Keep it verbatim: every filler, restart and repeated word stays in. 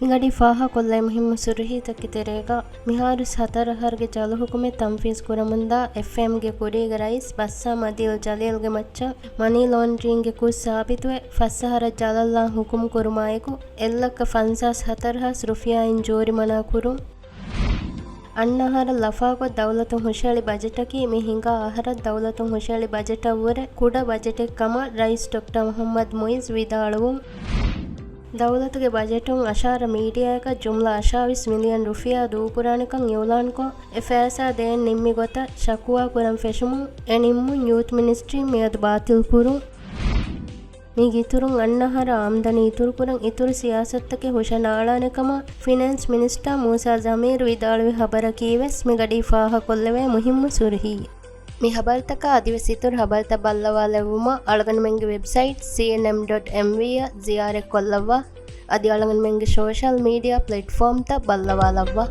މިގަޑީ ފާހަގަކޮށްލައި މުހިއްމު ސުރުހީތަކެއް ތެރޭގަ، މިހާރު ހަތަރު އަހަރުގެ ޖަލު ހުކުމެއް ތަންފީޒު ކުރަމުންދާ އެފްއޭއިއެމްގެ ކުރީގެ ރައީސް ބައްސާމް އަދީލް ޖަލީލްގެ މައްޗަށް މަނީ ލޯންޑްރިންގެ ކުށް ސާބިތުވެ، ފަސް އަހަރަށް ޖަލަށްލާން ހުކުމް ކުރުމާއެކު، އެއްލައްކަ ފަންސާސް ހަތަރު ހާސް ރުފިޔާއިން ޖޫރިމަނާ ކުރުން. އަންނަ އަހަރަށް ލަފާކޮށް ދައުލަތުން ހުށަހެޅި ބަޖެޓަކީ މި ހިނގާ އަހަރަށް ދައުލަތުން ހުށަހެޅި ބަޖެޓަށްވުރެ ކުޑަ ބަޖެޓެއް ކަމަށް ރައީސް ޑޮކްޓަރ މުހައްމަދު މުއިއްޒު ވިދާޅުވުން. ދައުލަތުގެ ބަޖެޓުން އަށާރަ މީޑިއާއަކަށް ޖުމްލަ އަށާވީސް މިލިއަން ރުފިޔާ ދޫކުރާނެކަން އިއުލާންކޮށް، އެ ފައިސާ ދޭން ނިންމި ގޮތަށް ޝަކުވާ ކުރަން ފެށުމުން އެ ނިންމުން ޔޫތު މިނިސްޓްރީން މިއަދު ބާތިލް ކުރުން. މީގެ އިތުރުން އަންނަ އަހަރަށް އާމްދަނީ އިތުރުކުރަން އިތުރު ސިޔާސަތުތަކެއް ހުށަނާޅާނެ ކަމަށް ފިނޭންސް މިނިސްޓާ މޫސާ ޒަމީރު ވިދާޅުވި ޚަބަރަކީވެސް މިގަޑީ ފާހަގަކޮށްލެވޭ މުހިއްމު ސުރުހީއެއް. މި ޚަބަރުތަކާ އަދިވެސް އިތުރު ޚަބަރުތައް ބައްލަވާލެއްވުމަށް އަޅުގަނޑުމެންގެ ވެބްސައިޓް ސީއެންއެމް ޑޮޓް އެމްވީ އަށް ޒިޔާރަތްކޮށްލައްވާ. އަދި އަޅުގަނޑުމެންގެ ސޯޝަލް މީޑިއާ ޕްލެޓްފޯމްތައް ބައްލަވާލައްވާ.